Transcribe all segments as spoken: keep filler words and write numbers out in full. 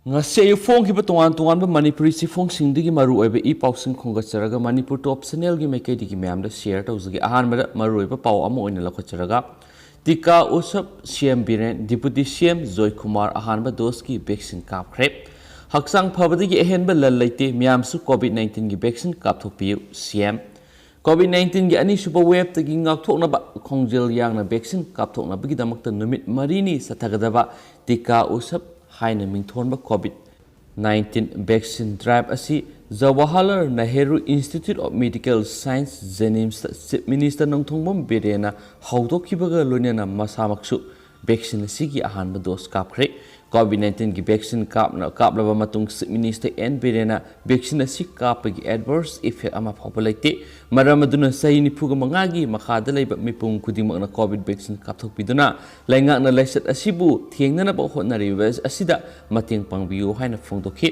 ꯉꯁꯤ ꯑꯌꯨꯛ ꯐꯣꯡꯈꯤꯕ ꯇꯣꯉꯥꯟ ꯇꯣꯉꯥꯟꯕ ꯃꯅꯤꯄꯨꯔꯤ ꯆꯦꯐꯣꯡꯁꯤꯡꯗꯒꯤ ꯃꯔꯨꯑꯣꯏꯕ ꯏ ꯄꯥꯎꯁꯤꯡ ꯈꯣꯝꯒꯠꯆꯔꯒ ꯃꯅꯤꯄꯨꯔ ꯇꯣꯞ ꯆꯦꯅꯦꯜꯒꯤ ꯃꯥꯏꯀꯩꯗꯒꯤ ꯃꯌꯥꯝꯗ ꯁꯤꯌꯔ ꯇꯧꯖꯒꯦ꯫ ꯑꯍꯥꯟꯕꯗ ꯃꯔꯨꯑꯣꯏꯕ ꯄꯥꯎ ꯑꯃ ꯑꯣꯏꯅ ꯂꯧꯈꯠꯆꯔꯒ, ꯇꯤꯀꯥ ꯎꯁꯞ, ꯁꯤ ꯑꯦꯝ ꯕꯤꯔꯦꯟ, ꯗꯤꯄꯨꯇꯤ ꯁꯤ ꯑꯦꯝ ꯖꯣꯏꯀꯨꯃꯥꯔ ꯑꯍꯥꯟꯕ ꯗꯣꯁꯀꯤ ꯚꯦꯛꯁꯤꯟ ꯀꯥꯞꯈ꯭ꯔꯦ꯫ ꯍꯛꯆꯥꯡ ꯐꯕꯗꯒꯤ ꯑꯍꯦꯟꯕ ꯂꯟ ꯂꯩꯇꯦ, ꯃꯌꯥꯝꯁꯨ ꯀꯣꯚꯤꯗ ꯅꯥꯏꯟꯇꯤꯟꯒꯤ ꯚꯦꯛꯁꯤꯟ ꯀꯥꯞꯊꯣꯛꯄꯤꯌꯨ, ꯁꯤ ꯑꯦꯝ꯫ ꯀꯣꯚꯤꯗ ꯅꯥꯏꯟꯇꯤꯟꯒꯤ ꯑꯅꯤꯁꯨꯕ ꯋꯦꯕꯇꯒꯤ ꯉꯥꯛꯊꯣꯛꯅꯕ ꯈꯣꯡꯖꯦꯜ ꯌꯥꯡꯅ ꯚꯦꯛꯁꯤꯟ ꯀꯥꯞꯊꯣꯛꯅꯕꯒꯤꯗꯃꯛꯇ ꯅꯨꯃꯤꯠ ꯃꯔꯤꯅꯤ ꯆꯠꯊꯒꯗꯕ ꯇꯤꯀꯥ ꯎꯁꯞ ꯍꯥꯏꯅ ꯃꯤꯡꯊꯣꯟꯕ ꯀꯣꯚꯤꯗ ꯅꯥꯏꯟꯇꯤꯟ ꯚꯦꯛꯁꯤꯟ ꯗ꯭ꯔꯥꯏꯚ ꯑꯁꯤ Jawaharlal Nehru institute of medical science, ꯖꯦꯅꯤꯝꯁꯇ ꯆꯤꯐ ꯃꯤꯅꯤꯁꯇꯔ ꯅꯣꯡꯊꯣꯝꯕꯝ ꯕꯤꯔꯦꯟꯅ ꯍꯧꯗꯣꯛꯈꯤꯕꯒ ꯂꯣꯏꯅꯅ ꯃꯁꯥꯃꯛꯁꯨ ꯚꯦꯛꯁꯤꯟ ꯑꯁꯤꯒꯤ ꯑꯍꯥꯟꯕ ꯗꯣꯁ ꯀꯥꯞꯈ꯭ꯔꯦ꯫ ꯀꯣꯚꯤꯗ ꯅꯥꯏꯟꯇꯤꯟꯒꯤ ꯚꯦꯛꯁꯤꯟ ꯀꯥꯞꯅ-, ꯀꯥꯞꯂꯕ ꯃꯇꯨꯡ ꯆꯤꯐ ꯃꯤꯅꯤꯁꯇꯔ ꯑꯦꯟ ꯕꯤꯔꯦꯟꯅ ꯚꯦꯛꯁꯤꯟ ꯑꯁꯤ ꯀꯥꯞꯄꯒꯤ ꯑꯦꯗꯚꯔꯁ ꯏꯐꯦꯛ ꯑꯃ ꯐꯥꯎꯕ ꯂꯩꯇꯦ꯫ ꯃꯔꯝ ꯑꯗꯨꯅ ꯆꯍꯤ ꯅꯤꯐꯨꯒ ꯃꯉꯥꯒꯤ ꯃꯈꯥꯗ ꯂꯩꯕ ꯃꯤꯄꯨꯝ ꯈꯨꯗꯤꯡꯃꯛꯅ ꯀꯣꯚꯤꯗ ꯚꯦꯛꯁꯤꯟ ꯀꯥꯞꯊꯣꯛꯄꯤꯗꯨꯅ ꯂꯩꯉꯥꯛꯅ ꯂꯥꯏꯆꯠ ꯑꯁꯤꯕꯨ ꯊꯦꯡꯅꯅꯕ ꯍꯣꯠꯅꯔꯤꯕ ꯑꯁꯤꯗ ꯃꯇꯦꯡ ꯄꯥꯡꯕꯤꯌꯨ ꯍꯥꯏꯅ ꯐꯣꯡꯗꯣꯛꯈꯤ꯫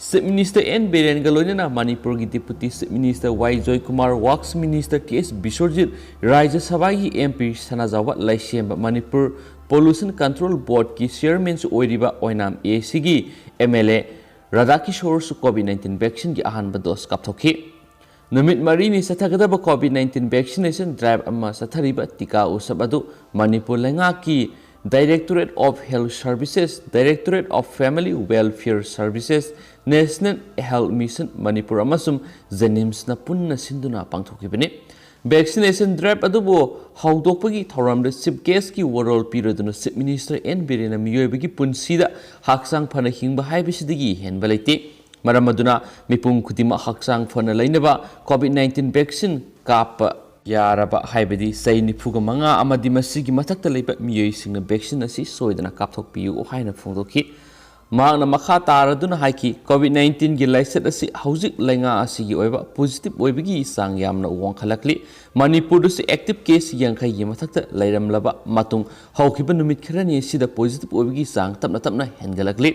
ꯆꯤꯐ ꯃꯤꯅꯤꯁꯇꯔ ꯑꯦꯟ ꯕꯤꯔꯦꯟꯒ ꯂꯣꯏꯅꯅ ꯃꯅꯤꯄꯨꯔꯒꯤ deputy chief minister Y Joykumar, works minister T S Biswarjit, Rajya ꯁꯚꯥꯒꯤ ꯑꯦꯝ ꯄꯤ ꯁꯅꯥꯖꯥꯎꯕ ꯂꯩꯁꯦꯝꯕ, ꯃꯅꯤꯄꯨꯔ ꯄꯣꯂꯨꯁꯟ ꯀꯟꯇ꯭ꯔꯣꯜ ꯕꯣꯔꯗꯀꯤ ꯆꯤꯌꯔꯃꯦꯟꯁꯨ ꯑꯣꯏꯔꯤꯕ ꯑꯣꯏꯅꯥꯝ ꯑꯦ ꯁꯤꯒꯤ ꯑꯦꯝ ꯑꯦꯜ ꯑꯦ ꯔꯥꯙꯥꯀꯤꯁꯣꯔꯁꯨ ꯀꯣꯚꯤꯗ ꯅꯥꯏꯟꯇꯤꯟ ꯚꯦꯛꯁꯤꯟꯒꯤ ꯑꯍꯥꯟꯕ ꯗꯣꯁ ꯀꯥꯞꯊꯣꯛꯈꯤ꯫ ꯅꯨꯃꯤꯠ ꯃꯔꯤꯅꯤ ꯆꯠꯊꯒꯗꯕ ꯀꯣꯚꯤꯗ ꯅꯥꯏꯟꯇꯤꯟ ꯚꯦꯛꯁꯤꯅꯦꯁꯟ ꯗ꯭ꯔꯥꯏꯚ ꯑꯃ ꯆꯠꯊꯔꯤꯕ ꯇꯤꯀꯥ ꯎꯁꯞ ꯑꯗꯨ ꯃꯅꯤꯄꯨꯔ ꯂꯩꯉꯥꯛꯀꯤ Directorate of Health Services, Directorate of Family Welfare Services, National Health Mission Manipur ꯑꯃꯁꯨꯡ ꯖꯦꯅꯤꯝꯁꯅ ꯄꯨꯟꯅ ꯁꯤꯟꯗꯨꯅ ꯄꯥꯡꯊꯣꯛꯈꯤꯕꯅꯤ꯫ ꯚꯦꯛꯁꯤꯅꯦꯁꯟ ꯗ꯭ꯔꯥꯏꯚ ꯑꯗꯨꯕꯨ ꯍꯧꯗꯣꯛꯄꯒꯤ ꯊꯧꯔꯝꯗ ꯆꯤꯐ ꯒꯦꯁꯀꯤ ꯋꯥꯔꯣꯜ ꯄꯤꯔꯗꯨꯅ ꯆꯤꯐ ꯃꯤꯅꯤꯁꯇꯔ ꯑꯦꯟ ꯕꯤꯔꯦꯟꯅ ꯃꯤꯑꯣꯏꯕꯒꯤ ꯄꯨꯟꯁꯤꯗ ꯍꯛꯆꯥꯡ ꯐꯅ ꯍꯤꯡꯕ ꯍꯥꯏꯕꯁꯤꯗꯒꯤ ꯍꯦꯟꯕ ꯂꯩꯇꯦ꯫ ꯃꯔꯝ ꯑꯗꯨꯅ ꯃꯤꯄꯨꯝ ꯈꯨꯗꯤꯡꯃꯛ ꯍꯛꯆꯥꯡ ꯐꯅ ꯂꯩꯅꯕ ꯀꯣꯚꯤꯗ ꯅꯥꯏꯟꯇꯤꯟ ꯚꯦꯛꯁꯤꯟ ꯀꯥꯞꯄ ꯌꯥꯔꯕ, ꯍꯥꯏꯕꯗꯤ ꯆꯍꯤ ꯅꯤꯐꯨꯒ ꯃꯉꯥ ꯑꯃꯗꯤ ꯃꯁꯤꯒꯤ ꯃꯊꯛꯇ ꯂꯩꯕ ꯃꯤꯑꯣꯏꯁꯤꯡꯅ ꯚꯦꯛꯁꯤꯟ ꯑꯁꯤ ꯁꯣꯏꯗꯅ ꯀꯥꯞꯊꯣꯛꯄꯤꯌꯨ ꯍꯥꯏꯅ ꯐꯣꯡꯗꯣꯛꯈꯤ꯫ ꯃꯍꯥꯛꯅ ꯃꯈꯥ ꯇꯥꯔꯗꯨꯅ ꯍꯥꯏꯈꯤ, ꯀꯣꯚꯤꯗ ꯅꯥꯏꯟꯇꯤꯟꯒꯤ ꯂꯥꯏꯆꯠ ꯑꯁꯤ ꯍꯧꯖꯤꯛ ꯂꯩꯉꯥꯛ ꯑꯁꯤꯒꯤ ꯑꯣꯏꯕ ꯄꯣꯖꯤꯇꯤꯚ ꯑꯣꯏꯕꯒꯤ ꯆꯥꯡ ꯌꯥꯝꯅ ꯋꯥꯡꯈꯠꯂꯛꯂꯤ꯫ ꯃꯅꯤꯄꯨꯔꯗꯁꯨ ꯑꯦꯛꯇꯤꯚ ꯀꯦꯁ ꯌꯥꯡꯈꯩꯒꯤ ꯃꯊꯛꯇ ꯂꯩꯔꯝꯂꯕ ꯃꯇꯨꯡ ꯍꯧꯈꯤꯕ ꯅꯨꯃꯤꯠ ꯈꯔꯅꯤ ꯑꯁꯤꯗ ꯄꯣꯖꯤꯇꯤꯚ ꯑꯣꯏꯕꯒꯤ ꯆꯥꯡ ꯇꯞꯅ ꯇꯞꯅ ꯍꯦꯟꯒꯠꯂꯛꯂꯤ꯫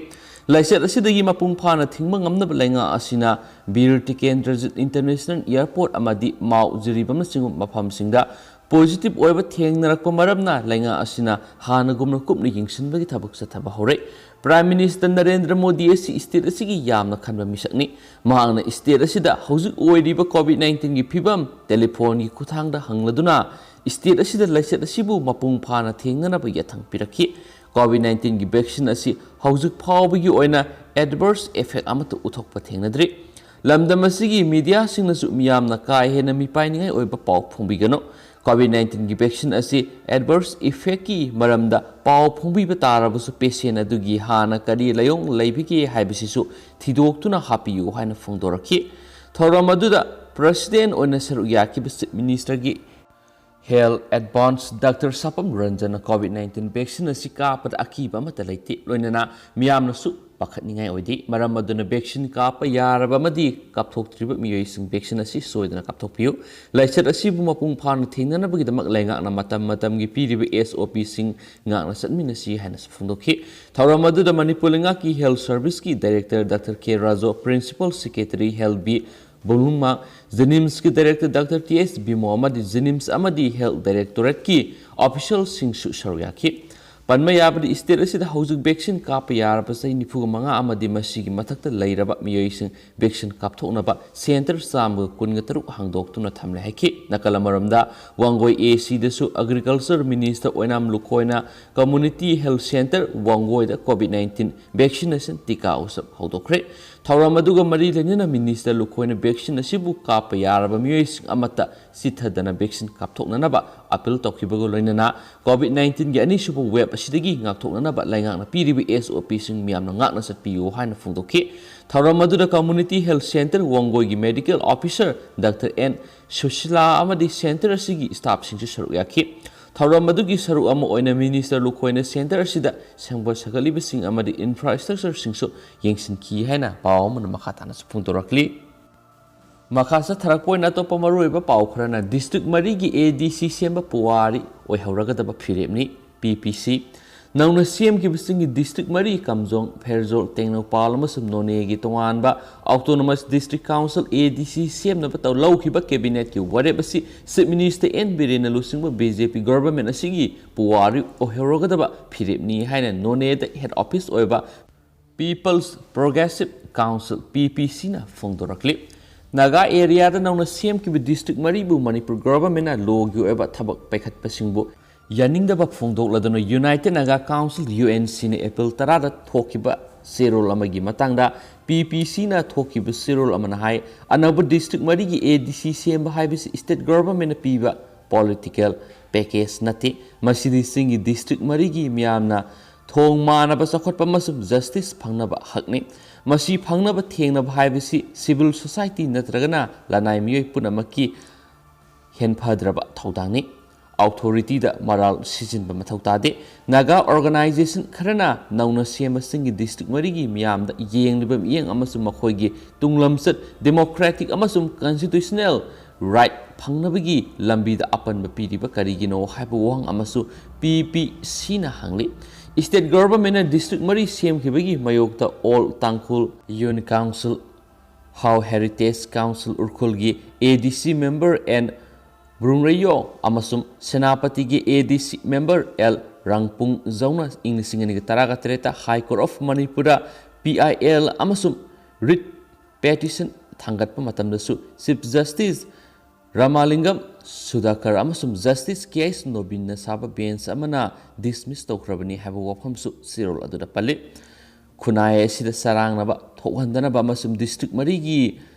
ꯂꯥꯏꯆꯠ ꯑꯁꯤꯗꯒꯤ ꯃꯄꯨꯡ ꯐꯥꯅ ꯊꯤꯡꯕ ꯉꯝꯅꯕ ꯂꯩꯉꯥꯛ ꯑꯁꯤꯅ ꯕꯤꯔ ꯇꯤꯀꯦꯟꯗ꯭ꯔꯖꯤꯠ ꯏꯟꯇꯔꯅꯦꯁꯅꯦꯜ ꯑꯦꯌꯔꯄꯣꯔꯠ ꯑꯃꯗꯤ ꯃꯥꯎ ꯖꯤꯔꯤꯕꯥꯝꯅꯆꯤꯡꯕ ꯃꯐꯝꯁꯤꯡꯗ ꯄꯣꯖꯤꯇꯤꯚ ꯑꯣꯏꯕ ꯊꯦꯡꯅꯔꯛꯄ ꯃꯔꯝꯅ ꯂꯩꯉꯥꯛ ꯑꯁꯤꯅ ꯍꯥꯟꯅꯒꯨꯝꯅ ꯀꯨꯞꯅ ꯌꯦꯡꯁꯤꯟꯕꯒꯤ ꯊꯕꯛ ꯆꯠꯊꯕ ꯍꯧꯔꯦ꯫ ꯄ꯭ꯔꯥꯏꯝ ꯃꯤꯅꯤꯁꯇꯔ ꯅꯔꯦꯟꯗ꯭ꯔ ꯃꯣꯗꯤ ꯑꯁꯤ ꯁ꯭ꯇꯦꯠ ꯑꯁꯤꯒꯤ ꯌꯥꯝꯅ ꯈꯟꯕ ꯃꯤꯁꯛꯅꯤ꯫ ꯃꯍꯥꯛꯅ ꯁ꯭ꯇꯦꯠ ꯑꯁꯤꯗ ꯍꯧꯖꯤꯛ ꯑꯣꯏꯔꯤꯕ ꯀꯣꯚꯤꯗ ꯅꯥꯏꯟꯇꯤꯟꯒꯤ ꯐꯤꯕꯝ ꯇꯦꯂꯤꯐꯣꯟꯒꯤ ꯈꯨꯠꯊꯥꯡꯗ ꯍꯪꯂꯗꯨꯅ ꯁ꯭ꯇꯦꯠ ꯑꯁꯤꯗ ꯂꯥꯏꯆꯠ ꯑꯁꯤꯕꯨ ꯃꯄꯨꯡ ꯐꯥꯅ ꯊꯦꯡꯅꯅꯕ ꯌꯥꯊꯪ ꯄꯤꯔꯛꯈꯤ꯫ ꯀꯣꯚꯤꯗ ꯅꯥꯏꯟꯇꯤꯟꯒꯤ ꯚꯦꯛꯁꯤꯟ ꯑꯁꯤ ꯍꯧꯖꯤꯛ ꯐꯥꯎꯕꯒꯤ ꯑꯣꯏꯅ ꯑꯦꯗꯚꯔꯁ ꯏꯐꯦꯛ ꯑꯃꯠꯇ ꯎꯊꯣꯛꯄ ꯊꯦꯡꯅꯗ꯭ꯔꯤ꯫ ꯂꯝꯗꯝ ꯑꯁꯤꯒꯤ ꯃꯤꯗꯤꯌꯥꯁꯤꯡꯅꯁꯨ ꯃꯤꯌꯥꯝꯅ ꯀꯥ ꯍꯦꯟꯅ ꯃꯤꯄꯥꯏꯅꯤꯡꯉꯥꯏ ꯑꯣꯏꯕ ꯄꯥꯎ ꯐꯣꯡꯕꯤꯒꯅꯨ꯫ ꯀꯣꯚꯤꯗ ꯅꯥꯏꯟꯇꯤꯟꯒꯤ ꯚꯦꯛꯁꯤꯟ ꯑꯁꯤ ꯑꯦꯗꯚꯔꯁ ꯏꯐꯦꯛꯀꯤ ꯃꯔꯝꯗ ꯄꯥꯎ ꯐꯣꯡꯕꯤꯕ ꯇꯥꯔꯕꯁꯨ, ꯄꯦꯁꯦꯟ ꯑꯗꯨꯒꯤ ꯍꯥꯟꯅ ꯀꯔꯤ ꯂꯥꯏꯑꯣꯡ ꯂꯩꯕꯒꯦ ꯍꯥꯏꯕꯁꯤꯁꯨ ꯊꯤꯗꯣꯛꯇꯨꯅ ꯍꯥꯞꯄꯤꯌꯨ ꯍꯥꯏꯅ ꯐꯣꯡꯗꯣꯔꯛꯈꯤ꯫ ꯊꯧꯔꯝ ꯑꯗꯨꯗ ꯄ꯭ꯔꯁꯤꯗꯦꯟ ꯑꯣꯏꯅ ꯁꯔꯨꯛ ꯌꯥꯈꯤꯕ ꯆꯤꯐ ꯃꯤꯅꯤꯁꯇꯔꯒꯤ ꯍꯦꯜꯊ ꯑꯦꯗꯚꯥꯟꯁ ꯗꯥꯛꯇꯔ ꯁꯥꯄꯝ ꯔꯟꯖꯟꯅ ꯀꯣꯚꯤꯗ ꯅꯥꯏꯟꯇꯤꯟ ꯚꯦꯛꯁꯤꯟ ꯑꯁꯤ ꯀꯥꯞꯄꯗ ꯑꯀꯤꯕ ꯑꯃꯠꯇ ꯂꯩꯇꯦ, ꯂꯣꯏꯅꯅ ꯃꯤꯌꯥꯝꯅꯁꯨ ꯄꯥꯈꯠꯅꯤꯡꯉꯥꯏ ꯑꯣꯏꯗꯦ꯫ ꯃꯔꯝ ꯑꯗꯨꯅ ꯚꯦꯛꯁꯤꯟ ꯀꯥꯞꯄ ꯌꯥꯔꯕ ꯑꯃꯗꯤ ꯀꯥꯞꯊꯣꯛꯇ꯭ꯔꯤꯕ ꯃꯤꯑꯣꯏꯁꯤꯡ ꯚꯦꯛꯁꯤꯟ ꯑꯁꯤ ꯁꯣꯏꯗꯅ ꯀꯥꯞꯊꯣꯛꯄꯤꯌꯨ꯫ ꯂꯥꯏꯆꯠ ꯑꯁꯤꯕꯨ ꯃꯄꯨꯡ ꯐꯥꯅ ꯊꯦꯡꯅꯅꯕꯒꯤꯗꯃꯛ ꯂꯩꯉꯥꯛꯅ ꯃꯇꯝ ꯃꯇꯝꯒꯤ ꯄꯤꯔꯤꯕ ꯑꯦꯁ ꯑꯣ ꯄꯤꯁꯤꯡ ꯉꯥꯛꯅ ꯆꯠꯃꯤꯟꯅꯁꯤ ꯍꯥꯏꯅꯁꯨ ꯐꯣꯡꯗꯣꯛꯈꯤ꯫ ꯊꯧꯔꯝ ꯑꯗꯨꯗ ꯃꯅꯤꯄꯨꯔ ꯂꯩꯉꯥꯛꯀꯤ ꯍꯦꯜꯊ ꯁꯔꯚꯤꯁꯀꯤ director doctor K Raju, principal secretary health B Bolungmang, ꯖꯦꯅꯤꯝꯁꯀꯤ director doctor T S Bimo ꯑꯃꯗꯤ ꯖꯦꯅꯤꯝꯁ ꯑꯃꯗꯤ ꯍꯦꯜꯊ ꯗꯥꯏꯔꯦꯛꯇꯣꯔꯦꯠꯀꯤ ꯑꯣꯐꯤꯁꯤꯌꯦꯜꯁꯤꯡꯁꯨ ꯁꯔꯨꯛ ꯌꯥꯈꯤ꯫ ꯄꯟꯕ ꯌꯥꯕꯗꯤ, ꯁ꯭ꯇꯦꯠ ꯑꯁꯤꯗ ꯍꯧꯖꯤꯛ ꯚꯦꯛꯁꯤꯟ ꯀꯥꯞꯄ ꯌꯥꯔꯕ ꯆꯍꯤ ꯅꯤꯐꯨꯒ ꯃꯉꯥ ꯑꯃꯗꯤ ꯃꯁꯤꯒꯤ ꯃꯊꯛꯇ ꯂꯩꯔꯕ ꯃꯤꯑꯣꯏꯁꯤꯡ ꯚꯦꯛꯁꯤꯟ ꯀꯥꯞꯊꯣꯛꯅꯕ ꯁꯦꯟꯇꯔ ꯆꯥꯝꯃꯒ ꯀꯨꯟꯒ ꯇꯔꯨꯛ ꯍꯥꯡꯗꯣꯛꯇꯨꯅ ꯊꯝꯂꯦ ꯍꯥꯏꯈꯤ꯫ ꯅꯥꯀꯜ ꯑꯃꯔꯣꯝꯗ, ꯋꯥꯡꯒꯣꯏ ꯑꯦ ꯁꯤꯗꯁꯨ ꯑꯦꯒ꯭ꯔꯤꯀꯜꯆꯔ ꯃꯤꯅꯤꯁꯇꯔ ꯑꯣꯏꯅꯥꯝ ꯂꯨꯈꯣꯏꯅ ꯀꯝꯃ꯭ꯌꯨꯅꯤꯇꯤ ꯍꯦꯜꯊ ꯁꯦꯟꯇꯔ ꯋꯥꯡꯒꯣꯏꯗ ꯀꯣꯚꯤꯗ ꯅꯥꯏꯟꯇꯤꯟ ꯚꯦꯛꯁꯤꯅꯦꯁꯟ ꯇꯤꯀꯥ ꯎꯠꯁꯕ ꯍꯧꯗꯣꯛꯈ꯭ꯔꯦ꯫ ꯊꯧꯔꯝ ꯑꯗꯨꯒ ꯃꯔꯤ ꯂꯩꯅꯅ ꯃꯤꯅꯤꯁꯇꯔ ꯂꯨꯈꯣꯏꯅ ꯚꯦꯛꯁꯤꯟ ꯑꯁꯤꯕꯨ ꯀꯥꯞꯄ ꯌꯥꯔꯕ ꯃꯤꯑꯣꯏꯁꯤꯡ ꯑꯃꯠꯇ ꯆꯤꯠꯊꯗꯅ ꯚꯦꯛꯁꯤꯟ ꯀꯥꯞꯊꯣꯛꯅꯅꯕ ꯑꯄꯤꯜ ꯇꯧꯈꯤꯕꯒ ꯂꯣꯏꯅꯅ ꯀꯣꯚꯤꯗ ꯅꯥꯏꯟꯇꯤꯟꯒꯤ ꯑꯅꯤꯁꯨꯕ ꯋꯦꯕ ꯑꯁꯤꯗꯒꯤ ꯉꯥꯛꯊꯣꯛꯅꯅꯕ ꯂꯩꯉꯥꯛꯅ ꯄꯤꯔꯤꯕ ꯑꯦꯁ ꯑꯣ ꯄꯤꯁꯤꯡ ꯃꯤꯌꯥꯝꯅ ꯉꯥꯛꯅ ꯆꯠꯄꯤꯌꯨ ꯍꯥꯏꯅ ꯐꯣꯡꯗꯣꯛꯈꯤ꯫ ꯊꯧꯔꯝ ꯑꯗꯨꯗ ꯀꯝꯃ꯭ꯌꯨꯅꯤꯇꯤ ꯍꯦꯜꯊ ꯁꯦꯟꯇꯔ ꯋꯥꯡꯒꯣꯏꯒꯤ medical officer doctor N Sushila ꯑꯃꯗꯤ ꯁꯦꯟꯇꯔ ꯑꯁꯤꯒꯤ ꯁ꯭ꯇꯥꯐꯁꯤꯡꯁꯨ ꯁꯔꯨꯛ ꯌꯥꯈꯤ꯫ ꯊꯧꯔꯝ ꯑꯗꯨꯒꯤ ꯁꯔꯨꯛ ꯑꯃ ꯑꯣꯏꯅ ꯃꯤꯅꯤꯁꯇꯔ ꯂꯨꯈꯣꯏꯅ ꯁꯦꯟꯇꯔ ꯑꯁꯤꯗ ꯁꯦꯝꯒꯠ ꯁꯥꯒꯠꯂꯤꯕꯁꯤꯡ ꯑꯃꯗꯤ ꯏꯟꯐ꯭ꯔꯥꯁ꯭ꯇ꯭ꯔꯛꯆꯔꯁꯤꯡꯁꯨ ꯌꯦꯡꯁꯤꯟꯈꯤ ꯍꯥꯏꯅ ꯄꯥꯎ ꯑꯃꯅ ꯃꯈꯥ ꯇꯥꯅꯁꯨ ꯐꯣꯡꯗꯣꯔꯛꯂꯤ꯫ ꯃꯈꯥ ꯆꯠꯊꯔꯛꯄ ꯑꯣꯏꯅ ꯑꯇꯣꯞꯄ ꯃꯔꯨꯑꯣꯏꯕ ꯄꯥꯎ ꯈꯔꯅ, ꯗꯤꯁꯇ꯭ꯔꯤꯛ ꯃꯔꯤꯒꯤ ꯑꯦ ꯗꯤ ꯁꯤ ꯁꯦꯝꯕ ꯄꯨꯋꯥꯔꯤ ꯑꯣꯏꯍꯧꯔꯒꯗꯕ ꯐꯤꯔꯦꯞꯅꯤ, ꯄꯤ ꯄꯤ ꯁꯤ꯫ ꯅꯧꯅ ꯁꯦꯝꯈꯤꯕꯁꯤꯡꯒꯤ ꯗꯤꯁꯇ꯭ꯔꯤꯛ ꯃꯔꯤ, ꯀꯥꯝꯖꯣꯡ, ꯐꯦꯔꯖꯣꯜ, ꯇꯦꯡꯅꯧꯄꯥꯜ ꯑꯃꯁꯨꯡ ꯅꯣꯅꯦꯒꯤ ꯇꯣꯉꯥꯟꯕ Autonomous District Council, A D C, ꯁꯦꯝꯅꯕ ꯇꯧ-, ꯂꯧꯈꯤꯕ ꯀꯦꯕꯤꯅꯦꯠꯀꯤ ꯋꯥꯔꯦꯞ ꯑꯁꯤ Chief Minister N ꯕꯤꯔꯦꯟꯅ ꯂꯨꯆꯤꯡꯕ B J P government ꯑꯁꯤꯒꯤ ꯄꯨꯋꯥꯔꯤ ꯑꯣꯏꯍꯧꯔꯒꯗꯕ ꯐꯤꯔꯦꯞꯅꯤ ꯍꯥꯏꯅ ꯅꯣꯅꯦꯗ head office ꯑꯣꯏꯕ People's Progressive Council, P P C ꯅ ꯐꯣꯡꯗꯣꯔꯛꯂꯤ꯫ ꯅꯥꯒꯥ areaꯗ ꯅꯧꯅ ꯁꯦꯝꯈꯤꯕ ꯗꯤꯁꯇ꯭ꯔꯤꯛ ꯃꯔꯤꯕꯨ ꯃꯅꯤꯄꯨꯔ governmentꯅ lawꯒꯤ ꯑꯣꯏꯕ ꯊꯕꯛ ꯄꯥꯏꯈꯠꯄꯁꯤꯡꯕꯨ ꯌꯥꯅꯤꯡꯗꯕ ꯐꯣꯡꯗꯣꯛꯂꯗꯨꯅ United Naga Council, U N C ꯅ April ꯇꯔꯥꯗ ꯊꯣꯛꯈꯤꯕ ꯆꯦꯔꯣꯜ ꯑꯃꯒꯤ ꯃꯇꯥꯡꯗ P P C ꯅ ꯊꯣꯛꯈꯤꯕ ꯆꯦꯔꯣꯜ ꯑꯃꯅ ꯍꯥꯏ, ꯑꯅꯧꯕ ꯗꯤꯁꯇ꯭ꯔꯤꯛ ꯃꯔꯤꯒꯤ A D C ꯁꯦꯝꯕ ꯍꯥꯏꯕꯁꯤ state governmentꯅ ꯄꯤꯕ political package ꯅꯠꯇꯦ꯫ ꯃꯁꯤꯗꯤ ꯆꯤꯡꯒꯤ ꯗꯤꯁꯇ꯭ꯔꯤꯛ ꯃꯔꯤꯒꯤ ꯃꯤꯌꯥꯝꯅ ꯊꯣꯡ ꯃꯥꯟꯅꯕ ꯆꯥꯎꯈꯠꯄ ꯑꯃꯁꯨꯡ justice ꯐꯪꯅꯕ ꯍꯛꯅꯤ꯫ ꯃꯁꯤ ꯐꯪꯅꯕ ꯊꯦꯡꯅꯕ ꯍꯥꯏꯕꯁꯤ civil society ꯅꯠꯇ꯭ꯔꯒꯅ ꯂꯅꯥꯏ ꯃꯤꯑꯣꯏ ꯄꯨꯝꯅꯃꯛꯀꯤ ꯍꯦꯟꯐꯗ꯭ꯔꯕ ꯊꯧꯗꯥꯡꯅꯤ꯫ Authorityꯗ ꯃꯔꯥꯜ ꯁꯤꯖꯤꯟꯕ ꯃꯊꯧ ꯇꯥꯗꯦ꯫ ꯅꯥꯒꯥ organization ꯈꯔꯅ ꯅꯧꯅ ꯁꯦꯝꯕꯁꯤꯡꯒꯤ ꯗꯤꯁꯇ꯭ꯔꯤꯛ ꯃꯔꯤꯒꯤ ꯃꯤꯌꯥꯝꯗ ꯌꯦꯡꯂꯤꯕ ꯃꯤꯠꯌꯦꯡ ꯑꯃꯁꯨꯡ ꯃꯈꯣꯏꯒꯤ ꯇꯨꯡꯂꯝꯆꯠ democratic ꯑꯃꯁꯨꯡ constitutional right ꯐꯪꯅꯕꯒꯤ ꯂꯝꯕꯤꯗ ꯑꯄꯟꯕ ꯄꯤꯔꯤꯕ ꯀꯔꯤꯒꯤꯅꯣ ꯍꯥꯏꯕ ꯋꯥꯍꯪ ꯑꯃꯁꯨ P P C ꯅ ꯍꯪꯂꯤ꯫ State governmentꯅ ꯗꯤꯁꯇ꯭ꯔꯤꯛ ꯃꯔꯤ ꯁꯦꯝꯈꯤꯕꯒꯤ ꯃꯥꯌꯣꯛꯇ All Tangkhul Youth Council, Hao Heritage Council ꯎꯔꯈꯨꯜꯒꯤ A D C member N ꯕ꯭ꯔꯨꯡꯔꯩꯌꯣ ꯑꯃꯁꯨꯡ ꯁꯦꯅꯥꯄꯇꯤꯒꯤ A D C member L ꯔꯥꯡꯄꯨꯡꯖꯧꯅ ꯏꯪ ꯂꯤꯁꯤꯡ ꯑꯅꯤꯒ ꯇꯔꯥꯒ ꯇꯔꯦꯠꯇ High Court of Manipurꯗ P I L ꯑꯃꯁꯨꯡ writ petition ꯊꯥꯡꯒꯠꯄ ꯃꯇꯝꯗꯁꯨ Chief Justice ꯔꯥꯃꯥꯂꯤꯡꯒꯝ ꯁꯨꯙꯥꯀꯔ ꯑꯃꯁꯨꯡ Justice K S ꯅꯣꯕꯤꯟꯅ ꯁꯥꯕ bench ꯑꯃꯅ dismiss ꯇꯧꯈ꯭ꯔꯕꯅꯤ ꯍꯥꯏꯕ ꯋꯥꯐꯝꯁꯨ ꯆꯦꯔꯣꯜ ꯑꯗꯨꯗ ꯄꯜꯂꯤ꯫ ꯈꯨꯟꯅꯥꯏ ꯑꯁꯤꯗ ꯆꯔꯥꯡꯅꯕ ꯊꯣꯛꯍꯟꯗꯅꯕ ꯑꯃꯁꯨꯡ ꯗꯤꯁꯇ꯭ꯔꯤꯛ ꯃꯔꯤꯒꯤ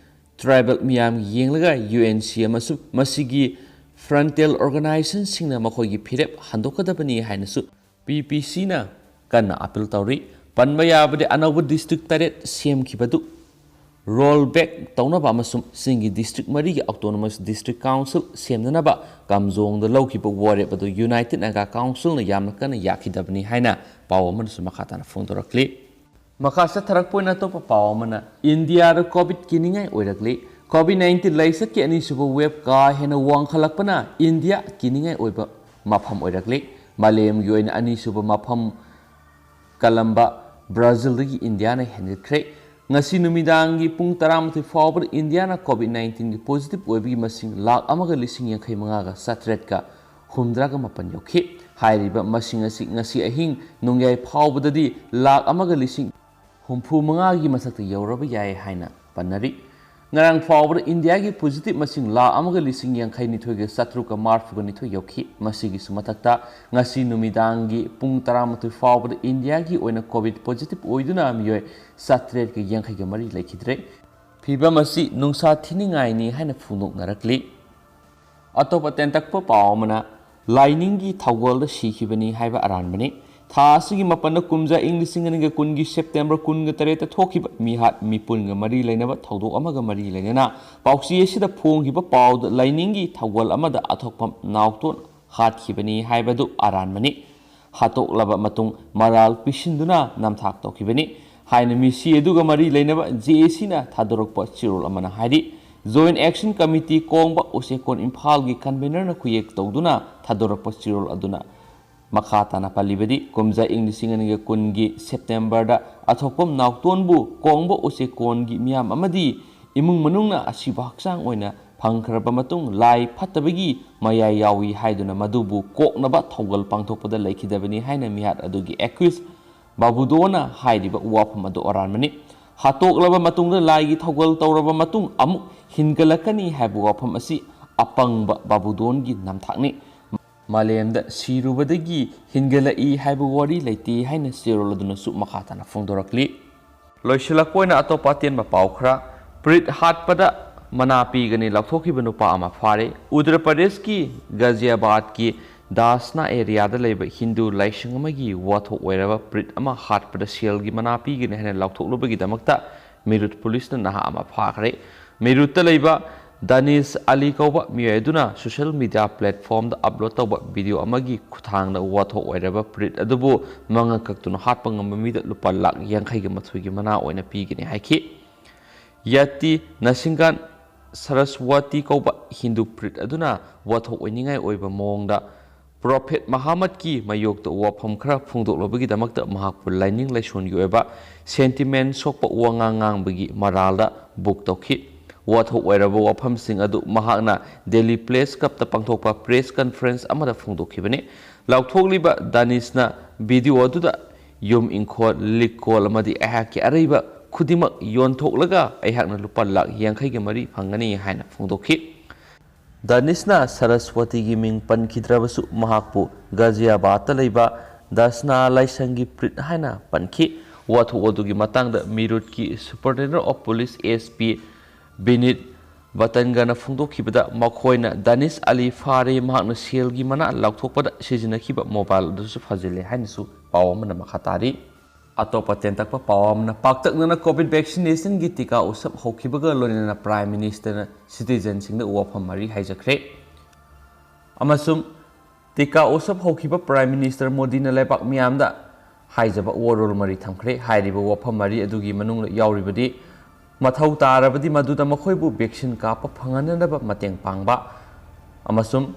tribal ꯃꯤꯌꯥꯝ ꯌꯦꯡꯂꯒ U N C ꯑꯃꯁꯨꯡ ꯃꯁꯤꯒꯤ frontal organizationꯁꯤꯡꯅ ꯃꯈꯣꯏꯒꯤ ꯐꯤꯔꯦꯞ ꯍꯟꯗꯣꯛꯀꯗꯕꯅꯤ ꯍꯥꯏꯅꯁꯨ P P Cꯅ ꯀꯟꯅ appeal ꯇꯧꯔꯤ꯫ ꯄꯟꯕ ꯌꯥꯕꯗꯤ ꯑꯅꯧꯕ ꯗꯤꯁꯇ꯭ꯔꯤꯛ ꯇꯔꯦꯠ ꯁꯦꯝꯈꯤꯕꯗꯨ roll back ꯇꯧꯅꯕ ꯑꯃꯁꯨꯡ ꯆꯤꯡꯒꯤ ꯗꯤꯁꯇ꯭ꯔꯤꯛ ꯃꯔꯤꯒꯤ Autonomous District Council ꯁꯦꯝꯅꯅꯕ ꯀꯥꯝꯖꯣꯡꯗ ꯂꯧꯈꯤꯕ ꯋꯥꯔꯦꯞ ꯑꯗꯨ United Naga Councilꯅ ꯌꯥꯝꯅ ꯀꯟꯅ ꯌꯥꯈꯤꯗꯕꯅꯤ ꯍꯥꯏꯅ ꯄꯥꯎ ꯑꯃꯅꯁꯨ ꯃꯈꯥ ꯇꯥꯅ ꯐꯣꯡꯗꯣꯔꯛꯂꯤ꯫ ꯃꯈꯥ ꯆꯠꯊꯔꯛꯄ ꯑꯣꯏꯅ ꯑꯇꯣꯞꯄ ꯄꯥꯎ ꯑꯃꯅ, ꯏꯟꯗꯤꯌꯥꯗ COVID ꯀꯤꯅꯤꯡꯉꯥꯏ ꯑꯣꯏꯔꯛꯂꯤ꯫ COVID nineteen ꯂꯥꯏꯆꯠꯀꯤ ꯑꯅꯤꯁꯨꯕ wave ꯀꯥ ꯍꯦꯟꯅ ꯋꯥꯡꯈꯠꯂꯛꯄꯅ ꯏꯟꯗꯤꯌꯥ ꯀꯤꯅꯤꯡꯉꯥꯏ ꯑꯣꯏꯕ ꯃꯐꯝ ꯑꯣꯏꯔꯛꯂꯤ꯫ ꯃꯥꯂꯦꯝꯒꯤ ꯑꯣꯏꯅ ꯑꯅꯤꯁꯨꯕ ꯃꯐꯝ ꯀꯜꯂꯝꯕ ꯕ꯭ꯔꯥꯖꯤꯜꯗꯒꯤ ꯏꯟꯗꯤꯌꯥꯅ ꯍꯦꯟꯒꯠꯈ꯭ꯔꯦ꯫ ꯉꯁꯤ ꯅꯨꯃꯤꯗꯥꯡꯒꯤ ꯄꯨꯡ ꯇꯔꯥꯃꯥꯊꯣꯏ ꯐꯥꯎꯕꯗ ꯏꯟꯗꯤꯌꯥꯅ COVID nineteenꯒꯤ positive ꯑꯣꯏꯕꯒꯤ ꯃꯁꯤꯡ ꯂꯥꯈ ꯑꯃꯒ ꯂꯤꯁꯤꯡ ꯌꯥꯡꯈꯩ ꯃꯉꯥꯒ ꯆꯥꯇ꯭ꯔꯦꯠꯀ ꯍꯨꯝꯗ꯭ꯔꯥꯒ ꯃꯥꯄꯟ ꯌꯧꯈꯤ꯫ ꯍꯥꯏꯔꯤꯕ ꯃꯁꯤꯡ ꯑꯁꯤ ꯉꯁꯤ ꯑꯍꯤꯡ ꯅꯣꯡꯌꯥꯏ ꯐꯥꯎꯕꯗꯗꯤ ꯂꯥꯈ ꯑꯃꯒ ꯂꯤꯁꯤꯡ ꯍꯨꯝꯐꯨ ꯃꯉꯥꯒꯤ ꯃꯊꯛꯇ ꯌꯧꯔꯕ ꯌꯥꯏ ꯍꯥꯏꯅ ꯄꯟꯅꯔꯤ꯫ ꯉꯔꯥꯡ ꯐꯥꯎꯕꯗ ꯏꯟꯗꯤꯌꯥꯒꯤ positive ꯃꯁꯤꯡ ꯂꯥꯈ ꯑꯃꯒ ꯂꯤꯁꯤꯡ ꯌꯥꯡꯈꯩ ꯅꯤꯊꯣꯏꯒ ꯆꯥꯇ꯭ꯔꯨꯛꯀ ꯃꯔꯤꯐꯨꯒ ꯅꯤꯊꯣꯏ ꯌꯧꯈꯤ꯫ ꯃꯁꯤꯒꯤꯁꯨ ꯃꯊꯛꯇ ꯉꯁꯤ ꯅꯨꯃꯤꯗꯥꯡꯒꯤ ꯄꯨꯡ ꯇꯔꯥꯃꯥꯊꯣꯏ ꯐꯥꯎꯕꯗ ꯏꯟꯗꯤꯌꯥꯒꯤ ꯑꯣꯏꯅ COVID positive ꯑꯣꯏꯗꯨꯅ ꯃꯤꯑꯣꯏ ꯆꯥꯇ꯭ꯔꯦꯠꯀ ꯌꯥꯡꯈꯩꯒ ꯃꯔꯤ ꯂꯩꯈꯤꯗ꯭ꯔꯦ꯫ ꯐꯤꯕꯝ ꯑꯁꯤ ꯅꯨꯡꯁꯥ ꯊꯤꯅꯤꯡꯉꯥꯏꯅꯤ ꯍꯥꯏꯅ ꯐꯣꯡꯗꯣꯛꯅꯔꯛꯂꯤ꯫ ꯑꯇꯣꯞꯄ ꯇꯦꯟꯇꯛꯄ ꯄꯥꯎ ꯑꯃꯅ, ꯂꯥꯏꯅꯤꯡꯒꯤ ꯊꯧꯒꯜꯗ ꯁꯤꯈꯤꯕꯅꯤ ꯍꯥꯏꯕ ꯑꯔꯥꯟꯕꯅꯤ꯫ ꯊꯥ ꯑꯁꯤꯒꯤ ꯃꯥꯄꯟꯗ ꯀꯨꯝꯖꯥ ꯏꯪ ꯂꯤꯁꯤꯡ ꯑꯅꯤꯒ ꯀꯨꯟꯒꯤ ꯁꯦꯞꯇꯦꯝꯕꯔ ꯀꯨꯟꯒ ꯇꯔꯦꯠꯇ ꯊꯣꯛꯈꯤꯕ ꯃꯤꯍꯥꯠ ꯃꯤꯄꯨꯟꯒ ꯃꯔꯤ ꯂꯩꯅꯕ ꯊꯧꯗꯣꯛ ꯑꯃꯒ ꯃꯔꯤ ꯂꯩꯅꯅ ꯄꯥꯎꯆꯦ ꯑꯁꯤꯗ ꯐꯣꯡꯈꯤꯕ ꯄꯥꯎꯗ ꯂꯥꯏꯅꯤꯡꯒꯤ ꯊꯧꯒꯜ ꯑꯃꯗ ꯑꯊꯣꯛꯄꯝ ꯅꯥꯎꯇꯣꯟ ꯍꯥꯠꯈꯤꯕꯅꯤ ꯍꯥꯏꯕꯗꯨ ꯑꯔꯥꯟꯕꯅꯤ꯫ ꯍꯥꯠꯇꯣꯛꯂꯕ ꯃꯇꯨꯡ ꯃꯔꯥꯜ ꯄꯤꯁꯤꯟꯗꯨꯅ ꯅꯝꯊꯥꯛ ꯇꯧꯈꯤꯕꯅꯤ ꯍꯥꯏꯅ ꯃꯤꯁꯤ ꯑꯗꯨꯒ ꯃꯔꯤ ꯂꯩꯅꯕ JACꯅ ꯊꯥꯗꯣꯔꯛꯄ ꯆꯦꯔꯣꯜ ꯑꯃꯅ ꯍꯥꯏꯔꯤ꯫ Joint Action Committee ꯀꯣꯡꯕ ꯎꯆꯦꯀꯣꯟ ꯏꯝꯐꯥꯜꯒꯤ convenerꯅ ꯈꯨꯌꯦꯛ ꯇꯧꯗꯨꯅ ꯊꯥꯗꯣꯔꯛꯄ ꯆꯦꯔꯣꯜ ꯑꯗꯨꯅ ꯃꯈꯥ ꯇꯥꯅ ꯄꯜꯂꯤꯕꯗꯤ, ꯀꯨꯝꯖꯥ ꯏꯪ ꯂꯤꯁꯤꯡ ꯑꯅꯤꯒ ꯀꯨꯟꯒꯤ ꯁꯦꯞꯇꯦꯝꯕꯔꯗ ꯑꯊꯣꯛꯄꯝ ꯅꯥꯎꯇꯣꯟꯕꯨ ꯀꯣꯡꯕ ꯎꯆꯦꯀꯣꯟꯒꯤ ꯃꯤꯌꯥꯝ ꯑꯃꯗꯤ ꯏꯃꯨꯡ ꯃꯅꯨꯡꯅ ꯑꯁꯤꯕ ꯍꯛꯆꯥꯡ ꯑꯣꯏꯅ ꯐꯪꯈ꯭ꯔꯕ ꯃꯇꯨꯡ ꯂꯥꯏ ꯐꯠꯇꯕꯒꯤ ꯃꯌꯥꯏ ꯌꯥꯎꯏ ꯍꯥꯏꯗꯨꯅ ꯃꯗꯨꯕꯨ ꯀꯣꯛꯅꯕ ꯊꯧꯒꯜ ꯄꯥꯡꯊꯣꯛꯄꯗ ꯂꯩꯈꯤꯗꯕꯅꯤ ꯍꯥꯏꯅ ꯃꯤꯍꯥꯠ ꯑꯗꯨꯒꯤ accused ꯕꯥꯕꯨꯗꯣꯅ ꯍꯥꯏꯔꯤꯕ ꯋꯥꯐꯝ ꯑꯗꯨ ꯑꯔꯥꯟꯕꯅꯤ꯫ ꯍꯥꯠꯇꯣꯛꯂꯕ ꯃꯇꯨꯡꯗ ꯂꯥꯏꯒꯤ ꯊꯧꯒꯜ ꯇꯧꯔꯕ ꯃꯇꯨꯡ ꯑꯃꯨꯛ ꯍꯤꯡꯒꯠꯂꯛꯀꯅꯤ ꯍꯥꯏꯕ ꯋꯥꯐꯝ ꯑꯁꯤ ꯑꯄꯪꯕ ꯕꯥꯕꯨꯗꯣꯟꯒꯤ ꯅꯝꯊꯥꯛꯅꯤ꯫ ꯃꯥꯂꯦꯝꯗ ꯁꯤꯔꯨꯕꯗꯒꯤ ꯍꯤꯡꯒꯠꯂꯛꯏ ꯍꯥꯏꯕ ꯋꯥꯔꯤ ꯂꯩꯇꯦ ꯍꯥꯏꯅ ꯆꯦꯔꯣꯜ ꯑꯗꯨꯅꯁꯨ ꯃꯈꯥ ꯇꯥꯅ ꯐꯣꯡꯗꯣꯔꯛꯂꯤ꯫ ꯂꯣꯏꯁꯤꯜꯂꯛꯄ ꯑꯣꯏꯅ ꯑꯇꯣꯞꯄ ꯑꯇꯦꯟꯕ ꯄꯥꯎ ꯈꯔ꯫ ꯄ꯭ꯔꯤꯠ ꯍꯥꯠꯄꯗ ꯃꯅꯥ ꯄꯤꯒꯅꯤ ꯂꯥꯎꯊꯣꯛꯈꯤꯕ ꯅꯨꯄꯥ ꯑꯃ ꯐꯥꯔꯦ꯫ ꯎꯠꯇꯔ ꯄ꯭ꯔꯗꯦꯁꯀꯤ ꯒꯥꯖꯤꯌꯥꯕꯥꯗꯀꯤ ꯗꯥꯁꯅꯥ ꯑꯦꯔꯤꯌꯥꯗ ꯂꯩꯕ ꯍꯤꯟꯗꯨ ꯂꯥꯏꯁꯪ ꯑꯃꯒꯤ ꯋꯥꯊꯣꯛ ꯑꯣꯏꯔꯕ ꯄ꯭ꯔꯤꯠ ꯑꯃ ꯍꯥꯠꯄꯗ ꯁꯦꯜꯒꯤ ꯃꯅꯥ ꯄꯤꯒꯅꯤ ꯍꯥꯏꯅ ꯂꯥꯎꯊꯣꯛꯂꯨꯕꯒꯤꯗꯃꯛꯇ ꯃꯤꯔꯨꯠ ꯄꯨꯂꯤꯁꯅ ꯅꯍꯥ ꯑꯃ ꯐꯥꯈ꯭ꯔꯦ꯫ ꯃꯤꯔꯨꯠꯇ ꯂꯩꯕ ꯗꯥꯅꯤꯁ ꯑꯂꯤ ꯀꯧꯕ ꯃꯤꯑꯣꯏ ꯑꯗꯨꯅ social media platformꯗ upload ꯇꯧꯕ video ꯑꯃꯒꯤ ꯈꯨꯠꯊꯥꯡꯗ ꯋꯥꯊꯣꯛ ꯑꯣꯏꯔꯕ ꯄ꯭ꯔꯤꯠ ꯑꯗꯨꯕꯨ ꯃꯉꯛ ꯀꯛꯇꯨꯅ ꯍꯥꯠꯄ ꯉꯝꯕ ꯃꯤꯗ ꯂꯨꯄꯥ ꯂꯥꯈ ꯌꯥꯡꯈꯩꯒ ꯃꯥꯊꯣꯏꯒꯤ ꯃꯅꯥ ꯑꯣꯏꯅ ꯄꯤꯒꯅꯤ ꯍꯥꯏꯈꯤ꯫ ꯌꯥꯇꯤ ꯅꯁꯤꯡꯒꯥꯟ ꯁꯔꯁꯋꯇꯤ ꯀꯧꯕ ꯍꯤꯟꯗꯨ ꯄ꯭ꯔꯤꯠ ꯑꯗꯨꯅ ꯋꯥꯊꯣꯛ ꯑꯣꯏꯅꯤꯡꯉꯥꯏ ꯑꯣꯏꯕ ꯃꯑꯣꯡꯗ ꯄ꯭ꯔꯣꯐꯦꯠ ꯃꯍꯥꯃꯠꯀꯤ ꯃꯥꯌꯣꯛꯇ ꯋꯥꯐꯝ ꯈꯔ ꯐꯣꯡꯗꯣꯛꯂꯨꯕꯒꯤꯗꯃꯛꯇ ꯃꯍꯥꯛꯄꯨ ꯂꯥꯏꯅꯤꯡ ꯂꯥꯏꯁꯣꯟꯒꯤ ꯑꯣꯏꯕ ꯁꯦꯟꯇꯤꯃꯦꯟ ꯁꯣꯛꯄ ꯋꯥꯉꯥꯡ ꯉꯥꯡꯕꯒꯤ ꯃꯔꯥꯜꯗ ꯕꯨꯛ ꯇꯧꯈꯤ꯫ ꯋꯥꯊꯣꯛ ꯑꯣꯏꯔꯕ ꯋꯥꯐꯝꯁꯤꯡ ꯑꯗꯨ ꯃꯍꯥꯛꯅ ꯗꯦꯜꯂꯤ ꯄ꯭ꯔꯦꯁ ꯀ꯭ꯂꯕꯇ ꯄꯥꯡꯊꯣꯛꯄ ꯄ꯭ꯔꯦꯁ ꯀꯟꯐꯔꯦꯟꯁ ꯑꯃꯗ ꯐꯣꯡꯗꯣꯛꯈꯤꯕꯅꯤ꯫ ꯂꯥꯎꯊꯣꯛꯂꯤꯕ ꯗꯥꯅꯤꯁꯅ ꯚꯤꯗꯤꯑꯣ ꯑꯗꯨꯗ ꯌꯨꯝ ꯏꯪꯈꯣꯜ, ꯂꯤꯛꯀꯣꯜ ꯑꯃꯗꯤ ꯑꯩꯍꯥꯛꯀꯤ ꯑꯔꯩꯕ ꯈꯨꯗꯤꯡꯃꯛ ꯌꯣꯟꯊꯣꯛꯂꯒ ꯑꯩꯍꯥꯛꯅ ꯂꯨꯄꯥ ꯂꯥꯈ ꯌꯥꯡꯈꯩꯒ ꯃꯔꯤ ꯐꯪꯒꯅꯤ ꯍꯥꯏꯅ ꯐꯣꯡꯗꯣꯛꯈꯤ꯫ ꯗꯥꯅꯤꯁꯅ ꯁꯔꯁꯋꯇꯤꯒꯤ ꯃꯤꯡ ꯄꯟꯈꯤꯗ꯭ꯔꯕꯁꯨ ꯃꯍꯥꯛꯄꯨ ꯒꯥꯖꯤꯌꯥꯕꯥꯗꯇ ꯂꯩꯕ ꯗꯁꯅꯥ ꯂꯥꯏꯁꯪꯒꯤ ꯄ꯭ꯔꯤꯠ ꯍꯥꯏꯅ ꯄꯟꯈꯤ꯫ ꯋꯥꯊꯣꯛ ꯑꯗꯨꯒꯤ ꯃꯇꯥꯡꯗ ꯃꯤꯔꯨꯠꯀꯤ ꯁꯨꯄꯔꯤꯟꯇꯦꯟꯗꯦꯟ ꯑꯣꯐ ꯄꯨꯂꯤꯁ, ꯑꯦꯁ ꯄꯤ, ꯕꯤꯅꯤꯠ ꯕꯇꯟꯒꯅ ꯐꯣꯡꯗꯣꯛꯈꯤꯕꯗ ꯃꯈꯣꯏꯅ ꯗꯥꯅꯤꯁ ꯑꯂꯤ ꯐꯥꯔꯦ, ꯃꯍꯥꯛꯅ ꯁꯦꯜꯒꯤ ꯃꯅꯥ ꯂꯥꯎꯊꯣꯛꯄꯗ ꯁꯤꯖꯤꯟꯅꯈꯤꯕ ꯃꯣꯕꯥꯏꯜ ꯑꯗꯨꯁꯨ ꯐꯥꯖꯤꯜꯂꯦ ꯍꯥꯏꯅꯁꯨ ꯄꯥꯎ ꯑꯃꯅ ꯃꯈꯥ ꯇꯥꯔꯤ꯫ ꯑꯇꯣꯞꯄ ꯇꯦꯟꯇꯛꯄ ꯄꯥꯎ ꯑꯃꯅ, ꯄꯥꯛꯇꯛꯅꯅ ꯀꯣꯚꯤꯗ ꯚꯦꯛꯁꯤꯅꯦꯁꯟꯒꯤ ꯇꯤꯀꯥ ꯎꯠꯁꯕ ꯍꯧꯈꯤꯕꯒ ꯂꯣꯏꯅꯅ ꯄ꯭ꯔꯥꯏꯝ ꯃꯤꯅꯤꯁꯇꯔꯅ ꯁꯤꯇꯤꯖꯟꯁꯤꯡꯗ ꯋꯥꯐꯝ ꯃꯔꯤ ꯍꯥꯏꯖꯈ꯭ꯔꯦ꯫ ꯑꯃꯁꯨꯡ ꯇꯤꯀꯥ ꯎꯠꯁꯕ ꯍꯧꯈꯤꯕ ꯄ꯭ꯔꯥꯏꯝ ꯃꯤꯅꯤꯁꯇꯔ ꯃꯣꯗꯤꯅ ꯂꯩꯕꯥꯛ ꯃꯤꯌꯥꯝꯗ ꯍꯥꯏꯖꯕ ꯋꯥꯔꯣꯜ ꯃꯔꯤ ꯊꯝꯈ꯭ꯔꯦ꯫ ꯍꯥꯏꯔꯤꯕ ꯋꯥꯐꯝ ꯃꯔꯤ ꯑꯗꯨꯒꯤ ꯃꯅꯨꯡꯗ ꯌꯥꯎꯔꯤꯕꯗꯤ, ꯃꯊꯧ ꯇꯥꯔꯕꯗꯤ ꯃꯗꯨꯗ ꯃꯈꯣꯏꯕꯨ ꯚꯦꯛꯁꯤꯟ ꯀꯥꯞꯄ ꯐꯪꯍꯟꯅꯅꯕ ꯃꯇꯦꯡ ꯄꯥꯡꯕ, ꯑꯃꯁꯨꯡ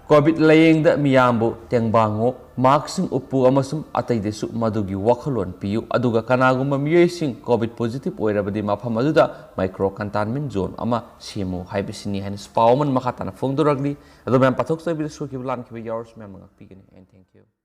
ꯀꯣꯚꯤꯗ ꯂꯥꯌꯦꯡꯗ ꯃꯤꯌꯥꯝꯕꯨ ꯇꯦꯡꯕꯥꯡꯉꯨ, ꯃꯥꯛꯁꯁꯤꯡ ꯎꯞꯄꯨ ꯑꯃꯁꯨꯡ ꯑꯇꯩꯗꯁꯨ ꯃꯗꯨꯒꯤ ꯋꯥꯈꯜꯂꯣꯟ ꯄꯤꯌꯨ, ꯑꯗꯨꯒ ꯀꯅꯥꯒꯨꯝꯕ ꯃꯤꯑꯣꯏꯁꯤꯡ ꯀꯣꯚꯤꯗ ꯄꯣꯖꯤꯇꯤꯚ ꯑꯣꯏꯔꯕꯗꯤ ꯃꯐꯝ ꯑꯗꯨꯗ ꯃꯥꯏꯀ꯭ꯔꯣ ꯀꯟꯇꯥꯟꯃꯦꯟ ꯖꯣꯟ ꯑꯃ ꯁꯦꯝꯃꯨ ꯍꯥꯏꯕꯁꯤꯅꯤ ꯍꯥꯏꯅꯁꯨ ꯄꯥꯎ ꯑꯃꯅ ꯃꯈꯥ ꯇꯥꯅ ꯐꯣꯡꯗꯣꯔꯛꯂꯤ꯫ ꯑꯗꯣ ꯃꯌꯥꯝ, ꯄꯥꯊꯣꯛꯆꯕꯤꯗ ꯁꯣꯏꯈꯤꯕ ꯂꯥꯟꯈꯤꯕ ꯌꯥꯎꯔꯁꯨ ꯃꯌꯥꯝꯅ ꯉꯥꯛꯄꯤꯒꯅꯤ꯫ And thank you.